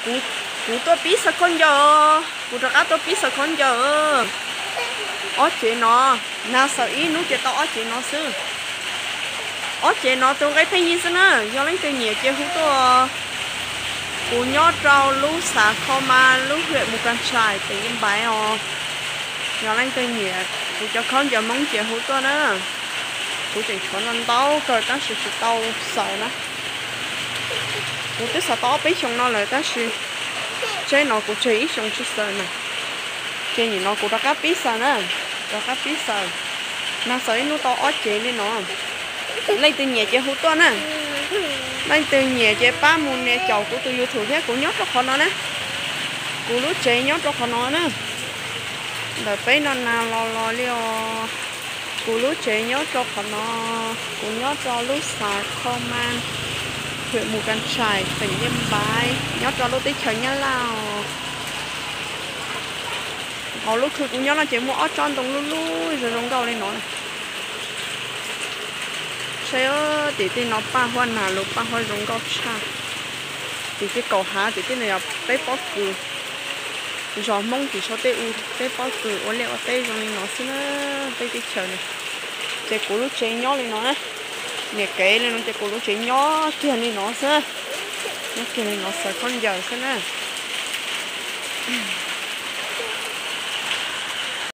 Kuv, kuv tuaj pib xaws khaub ncaws, kuv rov qab tuaj pib xaws khaub ncaws. Ob cev no, nag xaws ib hnub ces tau ob cev no xwb. Ob cev no tus nqe pheej yig xwb na, yog leej twg nyiam ces hu tuaj. Kuv nyob rau lub xav Kho Ma, lub hwm Mus Kas Tshais, teem Yej Npaiv os. Yog leej twg nyiam kuv cov khaub ncaws Hmoob ces hu tuaj na. Kuv tseem tshuav ntau ntau kawg tab sis tsis tau xaws na. Kuv twb xaws tau ob peb xyoos no lawm tab sis tsheb no kuv tseg ib xyoos tsis xaws na. Ces nim no kuv rov qab pib xaws na, rov qab pib xaws. Nag xaws ib hnub tau ob cev li no. Leej twg nyiam ces hu tuaj na. Leej twg nyiam ces pab mus nias caum kuv tus YouTube thiab, kuv nyob rau qhov no na. Kuv lub tsev nyob rau qhov no na. Ntawm peb no nag los los li os. Kuv lub tsev nyob rau qhov no. Kuv nyob rau lub xav Kho Ma, hwm Mus Kas Tshais, teem Yej Npaiv, nyob rau lub teb chaws Nyab Laj os. Hauv lub khw kuv nyob no ces muaj ob tsob ntoo lub lub zoo zoo nkauj li no. Saib, tim tej no paj huab nag lus paj huab zoo nkauj tshaj. Tim tej kaum hav tim tej no yog peb pob kws. Zos Hmoob tim sau tej u, peb pob kws ua liaj ua teb zoo li no xwb na, peb teb chaws no. Ces kuv lub tsev nyob li no na, niam kev li no ces kuv lub tsev nyob kiag li no xwb, nyob kiag li no xaws khaub ncaws xwb na.